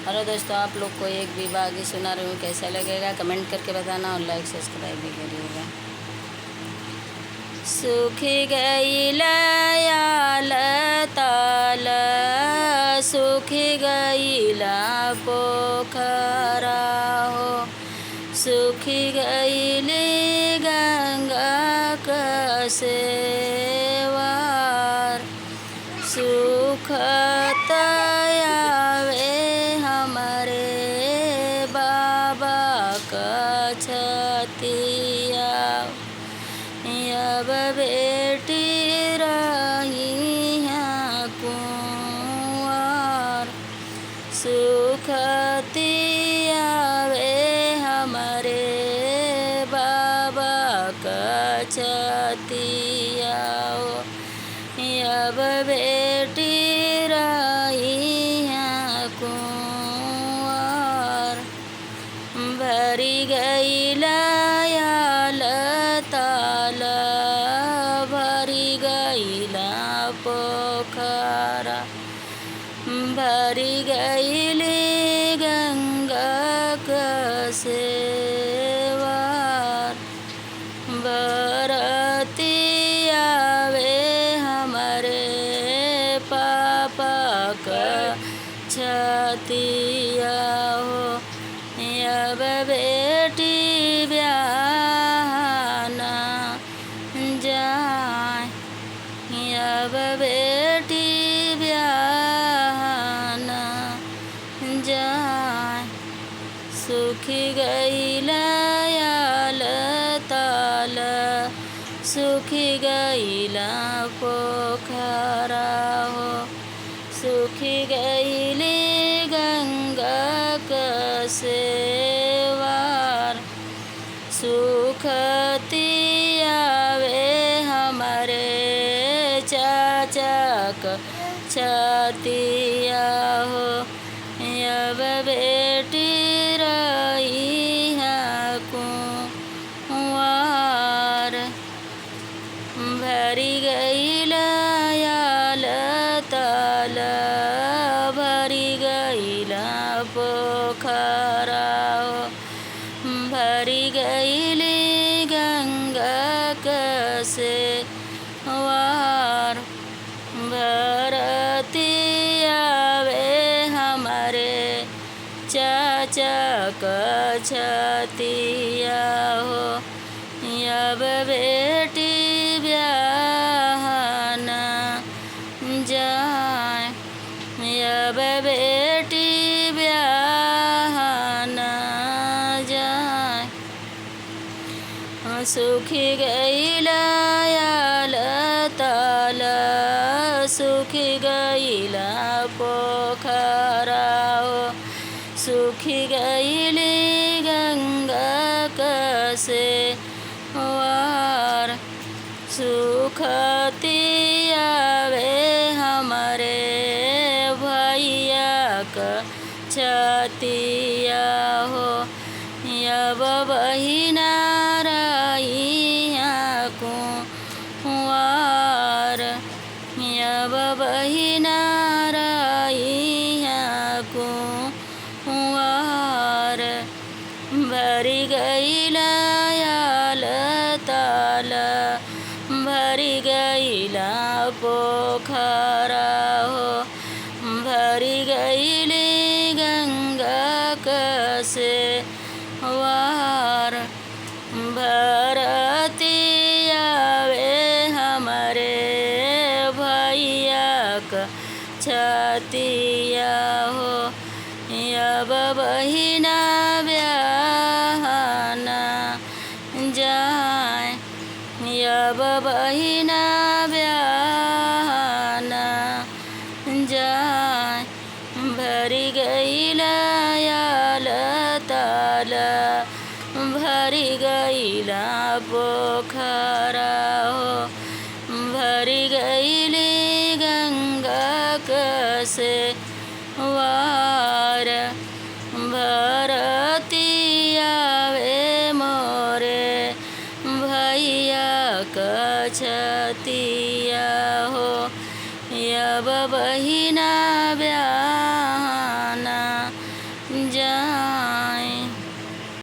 Hello दोस्तों, आप लोग को एक विवाह सुना रही हूँ, कैसा लगेगा कमेंट करके बताना और लाइक सब्सक्राइब भी करिएगा। सुख गई लाल ताल, सुख गईला पोखरा हो, सुख गईले गंगा कसेवार, सुख तयावे हमारे बाबा कछतिया। अब बेटी रही कुंवर, सुखतियावे हमारे बाबा कछतिया। अब बेटी रही कुंवर, भरी गई लाल ताल, भरी गईला पोखरा, भरी गईली गंगा कसेवार, बरतियावे हमारे पापा कछतिया हो। अब बेटी ब्याह जाए, अब बेटी ब्याह जाए, सुख गई लाल ताल, सुख गईला पोखरा हो, सुख गईली गंगा कसेवार, सुखतियावे हमारे चाचा कछतिया हो। अब बेटी रही कुंवर, भरी गई लाल ताल, भरी गईला पोखरा हो, भरी गईली गंगा कसेवार, भरतियावे हमारे चाचा कछतिया हो। अब बेटी ब्याह जाए, अब बेटी ब्याह जाए, सुख गई लाल ताल, सुख गईला पोखरा हो, सुख गईली गंगा कसेवार, सुखतियावे हमारे भैया कछतिया हो। अब बहिना रही कुंवर, अब बहिना रही कुंवर, भरी गई लाल ताल, भरी गईला पोखरा हो, भरी गईली गंगा कसेवार, भरतियावे हमारे भैया कछतिया हो। अब बहिना ब्याह जाए, अब बहिना ब्याह जाए, भरी गई लाल ताल, भरी गईला पोखरा हो, भरी गईली गंगा कसेवार, भरतियावे मोरे भैया कछतिया हो। अब बहिना ब्याह जा।